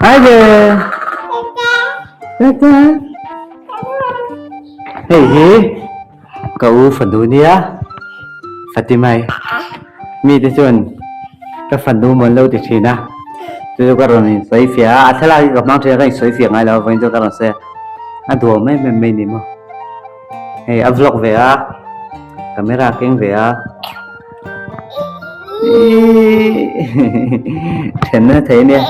Hi there. Tata. Hei hi ka u fanu nia Fatimai mite chuan ka fanu mawn lo ti thin a chu chu ka rawn insawi fiah a a thlalak hi ka hmang thin a ka insawi fiah ngai lo a vawiin chu ka rawn sawi a a duhawm em em mai ni maw hei a vlog ve a camera a keng ve a then na thei ania.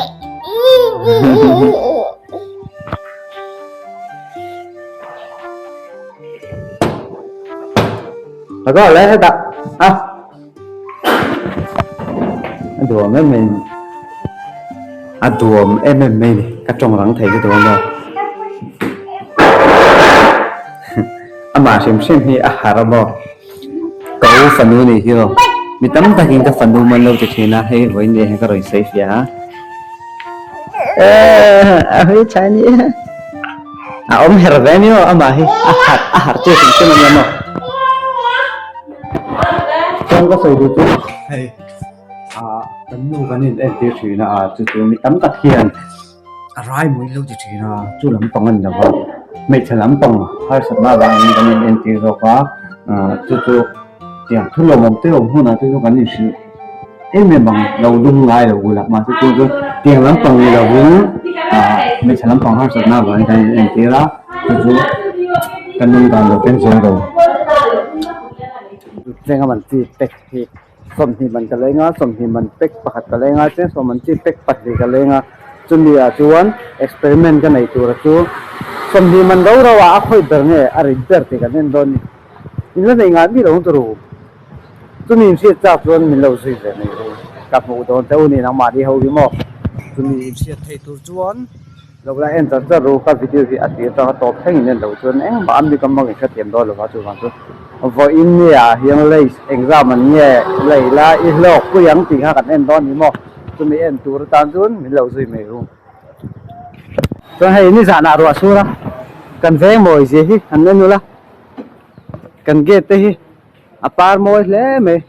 Ka le hetah a a duam em em a duam em em mai ni ka tawng rang thei lutuk a maw amah hrim hrim hi a harh a maw ka u fanu nih hi aw mi tam takin ka fanu man lo ti thin a hei vawiin leh hian ka rawn sawi fiah a a hawi tha ni a awm her ve ni aw amah hi a harh a harh che hrim hrim a nia maw chuan ka sawi duh chu hei ah kan nu kan in entir thin a chu chu mi tam tak hian a rai mui lo ti thin a chu lampang a ni lo va hmeichhe lampang harsatna avangin kan in entir zawk a ah chu chu tiang thu lawmawm te awm hunah te chu kan inhrilh em em ang lo lung ngai lo bulah mahse chu chu tiang lampang ni lovin ah hmeichhe lampang harsatna avangin kan in entir a chu chu kan nung dan lo ken zel lo. Venga man chi pack hi sawmhnih man ka leng a sawmhnih man pack pakhat ka leng a chuan sawm man chi pack pahnih ka leng a chumi ah chuan experiment ka nei tur a chu sawmhnih man ro ro ah a khawih ber nge a rit ber tih kan en dawn a ni. In la nei ngai mi lo ang chu ru. Chumi in hriat chak chuan min lo zui ve mai ru. Ka hmuh dawn che u ni nangmahni ho hi maw. Chumi in hriat theih tur chuan lo la en char char ru. Ka video hi a tir tang a tawp thleng in en loh chuan engmah a mi ka hmang in hrethiam dawn lo va chuvang chu vawiin nge ah hian lei exam an nge lei la i hlawk pui ang tih kha kan en dawn ni maw. Chumi en tur atan chuan min lo zui mai ru. Chuan hei nizanah ruah sur a kan veng mawi zia hi an en ula. Kan gate te hi a par mawi hle mai.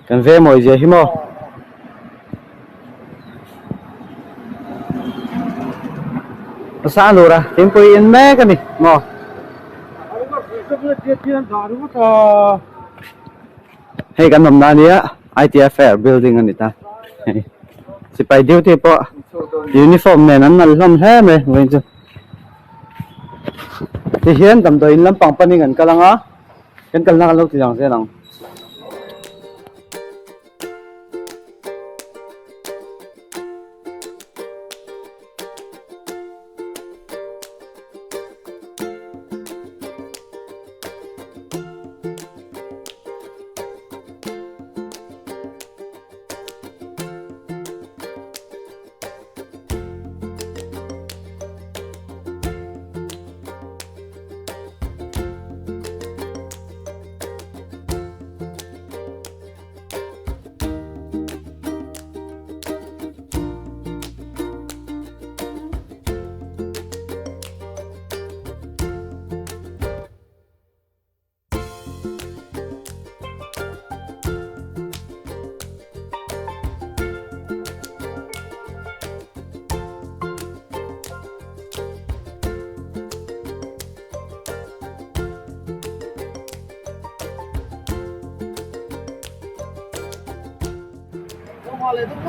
Kan ve mawi zia hi maw. Sa lura thingpui in mek a ni maw. Hei kan awmna ania ITI Fair building a ni ta hei sipai duty pawh uniform nen an nalh hlawm hle mai vawiin chu tihian damdawiin lampang panin kan kal ang a kan kalna kan lo ti lang zel ang.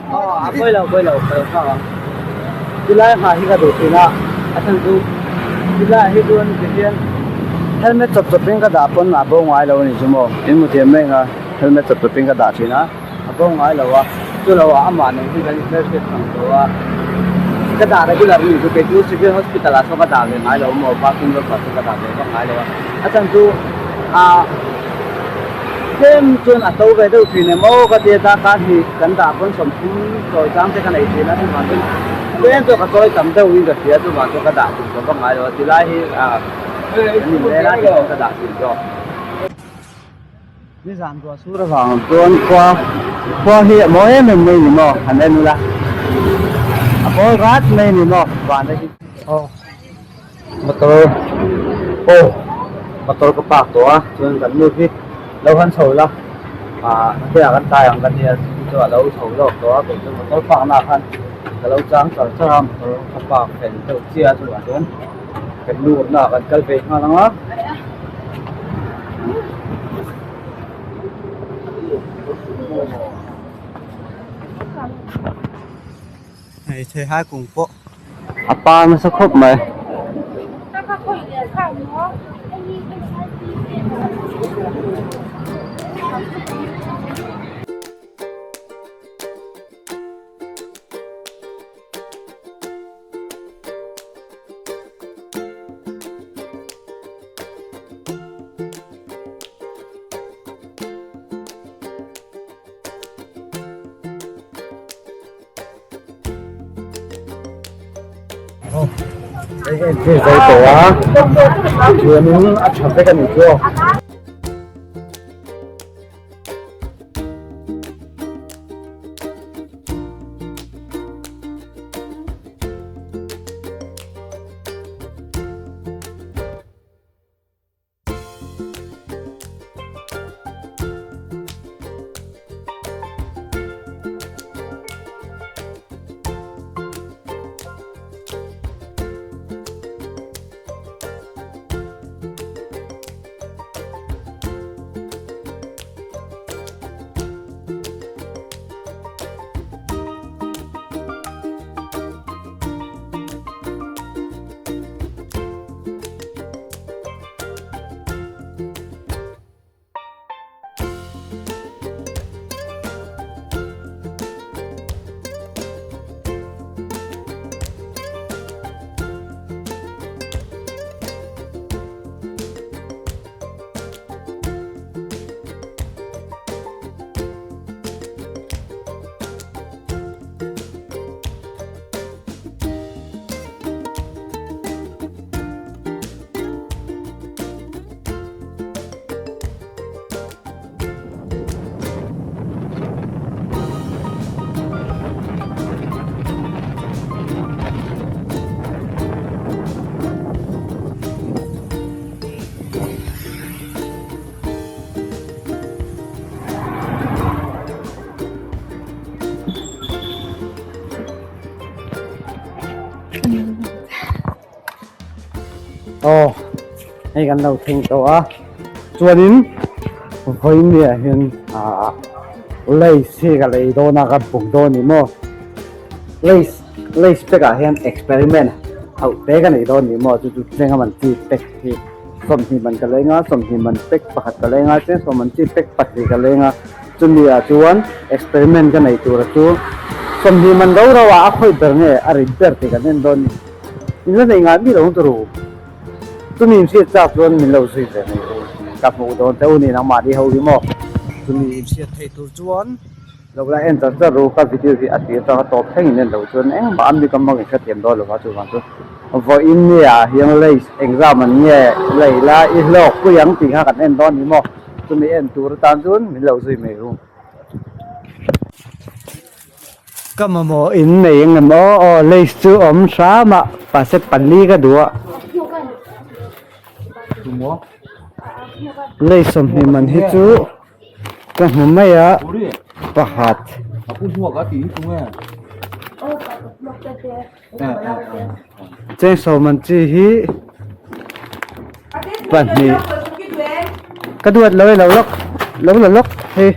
A pawi lo pawi lo ka lo nghak ang tilai nghah hi ka duh thin a a chhan chu tilai ah hi chuan tihian helmet chawp chawp in ka dah pawn a bo ngai lo a ni chu maw in hmu thiam mai ang a helmet chawp chawp in ka dah thin a a bo ngai lo a chu lo ah amah nen hi kan inhmelhriat thang tawh a ka dah regular a ni chu kei chu civil hospital ah saw ka dah ve ngai lo maw parking lot ah saw ka dah ve vak ngai lo a a chhan chu ah. Tlem chuan a to ve deuh thin em aw ka tia darkar hnih kan dah pawn sawmthum chawi chang te ka nei thin a chuvang chuan tlem chu ka chawi tam deuh in ka hria chuvang chuan ka dah thin tawh vak ngai lo a tilai hi ah kan in vel a tichuan ka dah thin zawk. Nizan ruah sur avang chuan khua khua hi a mawi em em mai ni maw han en ula a pawl rat mai ni maw van hi aw. Motor aw motor ka park tawh a chuan kan nu hi Lo han chho la ah nakinah kan tlai ang ka nia chu chu a lo chho lawk tawh a kei chu motor park na ah khan ka lo chang char char a motor ka park fel deuh chiah a chuvang chuan kan nu na ah kan kal ve nghal ang a. Hei theihai kung pawh a par nasa khawp mai. Hei ka entir zo tawh a chuanin a tha vek a nih chu aw. Aw hei kan lo thleng tawh a chuanin vawiin ah hian ah lace hi ka lei dawn a ka buk dawn ni maw lace lace pack ah hian experiment hauh te ka nei dawn ni maw chu chu tlenga man chi pack hi sawmhnih man ka leng a sawmhnih man pack pakhat ka leng a chuan sawm man chi pack pahnih ka leng a chumi ah chuan experiment ka nei tur a chu sawmhnih man ro ro ah a khawih ber nge a rit ber tih kan en dawn ni in la nei ngai mi lo ang turu chumi inhriat chak chuan min lo zui ve mai u ka hmuh dawn che u ni nangmahni ho hi maw chumi inhriat theih tur chuan. Lo la en char char ru ka video hi a tir tang a tawp thleng in en loh chuan engmah a mi ka hmang in hrethiam dawn lo va chuvang chu vawiin ni ah hian lace exam an nge lei la i hlawk pui ang tih kha kan en dawn ni maw chumi en tur atan chuan min lo zui mai ru. Ka mamawh in nei engem aw aw lace chu awm hram a pase pali ka duh a. Lace sawmhnih man hi chu. Ka hmu mai a pakhat chengsaw man chi hi pahnih ka duat lo e lo lawk lo la lawk hei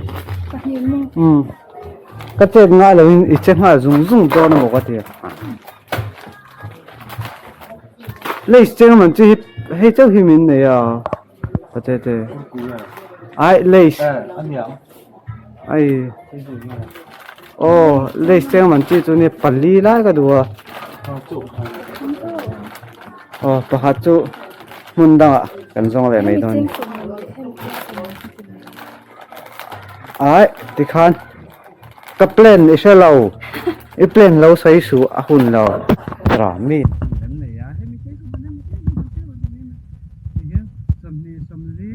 umm ka chet nghah lo in i che nghal zung zung dawn amaw ka ti a lace cheng man chi hi hei chauh hi min nei a. Patete. Ai lace. Ai. Oh, lace cheng man chi chu ni pali lai ka duh a. Oh, pakhat chu hmun dangah kan zawng leh mai dawn. Ai, tikhan ka plan i hre lo. I plan lo sawi suh a hun lo. Ra mi. Tihian sawmhnih sawmli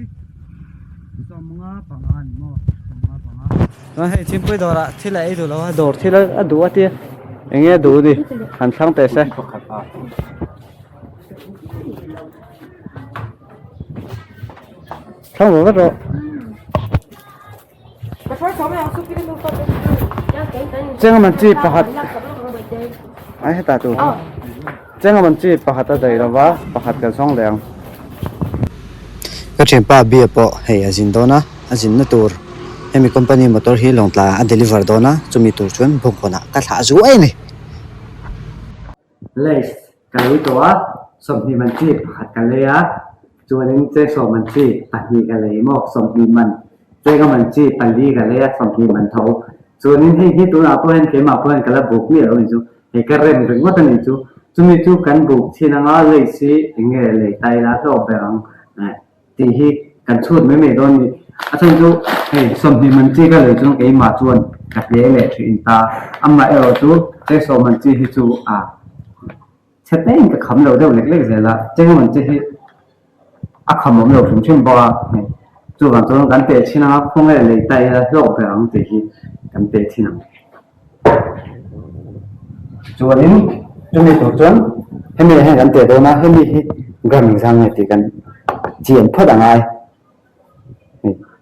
sawmnga panga a ni maw sawmnga panga chuan hei thingpui dawrah thil a ei duh lo a dawr thil a duh a tia eng nge a duh ni han thlang teh se thlang ve vat rawh. Chenga man chi pakhat ai heta tu chenga man chi pakhat a daih lova pakhat kan sawng leh ang. Ka thianpa bia pawh hei a zin dawn a, a zinna tur hemi company motor hi lawngtlai ah a deliver dawn a, chumi tur chuan bawngkawnah ka thlah zuai a ni. Lace ka lei tawh a, 20 man chi pakhat ka lei a, chuanin cheng man chi pahnih ka lei maw, 20 man chenga man chi pali ka lei a, 20 man tho. Chuanin hei hi tunah pawh hian keimah pawh hian ka la buk miah lo a nih chu, hei ka rem ringawt a nih chu. Chumi chu kan buk chhin anga lace hi eng nge lei ta ila hlawk ber ang tih hi kan chhut mai mai dawn a ni. A chhan chu hei 20 man chi ka lei chuan keimah chuan ka hle leh thin ta, amaherawh chu cheng man chi hi chu a chhe taiin ka kham lo deuh lek lek zel a, cheng man chi hi a kham awm lo hrim hrim bawk a, hei chuvang chuan kan teh thin anga khawnge lei ta ila hlawk ber ang tih hi kan teh thin ang. Chuanin chumi tur chuan hemi ah hian kan teh dawn a, hemi hi gram engzang nge tih kan chian phawt a ngai.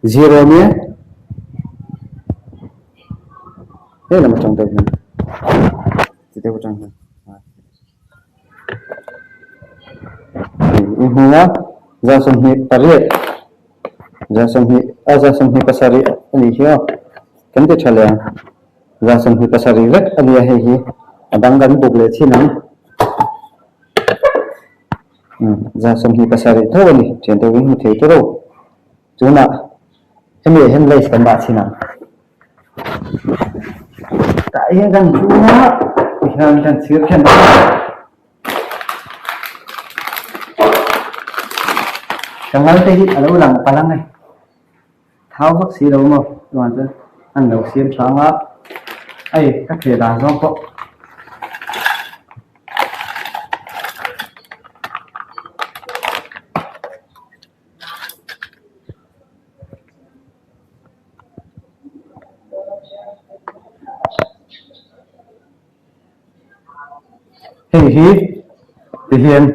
Zero nia he lam atang deuh hian ti deuh atang hian i hmu a 28 20 a 27 a nih hi aw kan ti tha leh ang 27 vek a nia hei hi a dang kan buk leh chin ang 27 tho a ni thian deuhin hmu thei tawh lo tunah hemi ah hian lace kan dah chin ang tah hian kan chhung a tihian kan chhir khen a. Ka ngal te hi a lo lang palh ang e thau vak si lo maw chuan chuan an lo siam tha ang a hei ka theh dan zawng pawh Hei hi tihian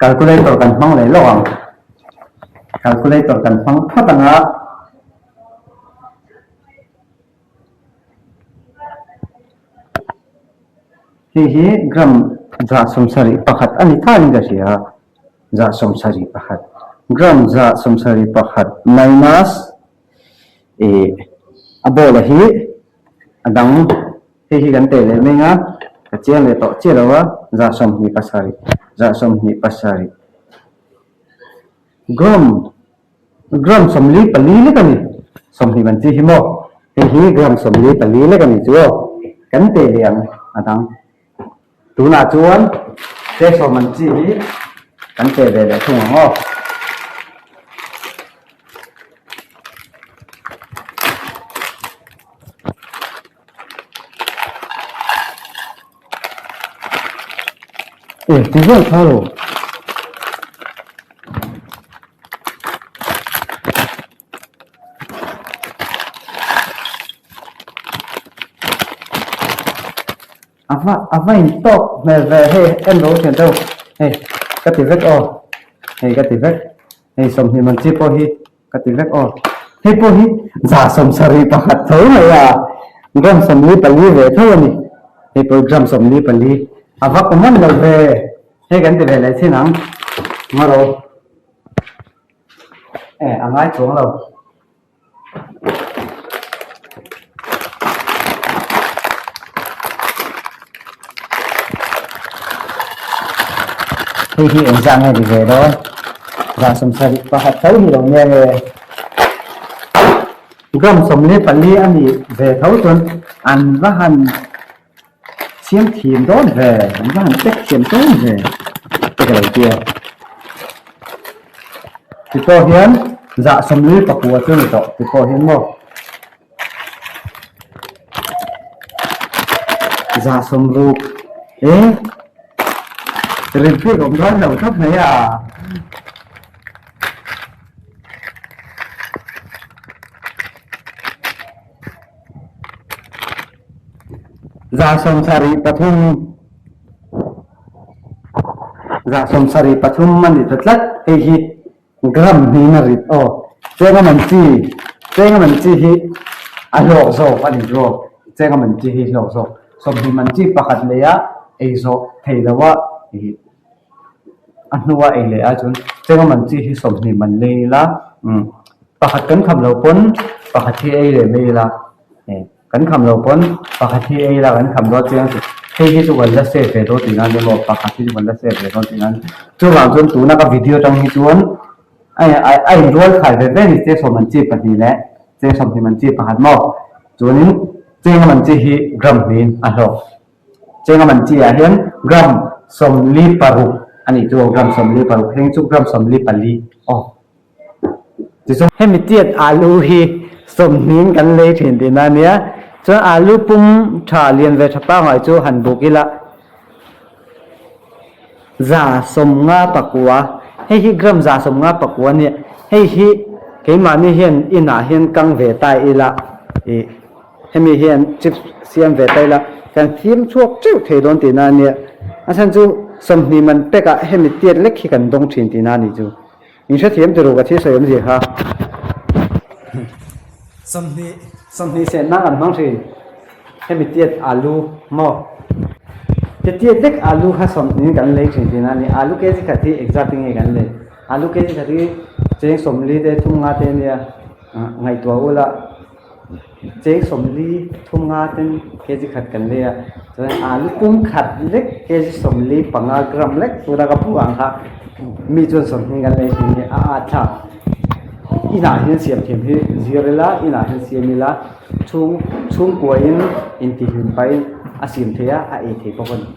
calculator kan hmang leh lawk ang calculator kan hmang phawt ang a hei hi gram 71 a ni thain ka hria 71 gram 71 minus ih a ball a hi a dang hei hi kan teh leh meng a ka chiang leh tawh chiah lo a 27 27 gram gram 44 lek a ni 20 man chi hi maw hei hi gram 44 lek a ni chu aw kan teh leh ang a dang Tunah chuan Chesawm an chi hi kan teh ve leh thung ang aw. E, ti zawng tha lo. A va a va in tawk hmel ve hei en ro thian deuh hei ka ti vek aw hei ka ti vek hei 20 man chi pawh hi ka ti vek aw hei pawh hi 71 tho mai a gram 44 ve tho a ni hei pawh gram 44 a va common lo ve hei kan ti ve leh chin ang ngaw e a ngai chuang lo. Hei hi eng zah nge ni ve dawn 71 tho hi lo nia nge gram 44 a nih ve tho chuan an va han siam thiam dawn ve an va han pack thiam dawn ve te ka lo tia ti pawh hian 49 chu a ni tawh ti pawh hian maw 60 e rit bik awm dawn lo tawp mai a. 73 73 a ni ta tlat hei hi gram hnin a rit aw cheng a man chi cheng a man chi hi A hlawk zawk a ni chu cheng a man chi hi hlawk zawk. 20 man chi pakhat leh a ei zawh thei lo a ih a hnua ei leh a chuan cheng a man chi hi 20 man lei ila umm pakhat kan kham lo pawn pakhat hi ei leh mai ila eh kan kham lo pawn pakhat hi ei ila kan kham dawn chiang chu hei hi chu kan la save ve dawn tihna a ni maw pakhat hi chu kan la save ve dawn tihna a ni chuvang chuan tuna ka video atang hi chuan a inrual khai ve ve a ni cheng sawm man chi pahnih leh cheng 20 man chi pakhat maw chuanin Cheng a man chi hi gram hnihin a hlawk. Cheng a man chi ah hian gram 46 a nih chu aw, gram 46, heng chu gram 44 aw. Tichuan hemi tiat alu hi 20 in kan lei thin tihna a nia. Chuan alu pum tha lian ve tha pangngai chu han buk ila 159, hei hi gram 159 a nia. Hei hi keimahni hian inah hian kang ve ta ila ih hemi hian chips siam ve ta ila kan fim chhuak teuh thei dawn tihna a nia. A chhan chu 20 man pek ah hemi tiat lek hi kan dawng thin tihna a nih chu. In hrethiam ti ru ka thil sawi awmzia kha. 20 20 senna kan hmang thin. Hemi tiat alu maw? Ti tiat vek alu kha 20 in kan lei thin tihna a ni. Alu kg khat hi exact nge kan lei? Alu kg khat hi cheng 40 te 30 te a nia. Ngaihtuah ula cheng 40 30 ten kg khat kan lei a. Chuan alu pum khat lek kg 45 gram lek tuna ka phu ang kha mi chuan 20 kan lei thin a ni. A at thlak. Inah hian siam thiam hi zir ila, inah hian siam ila chhung chhungkuain intihlim pahin a siam thei a, a ei thei bawk a ni.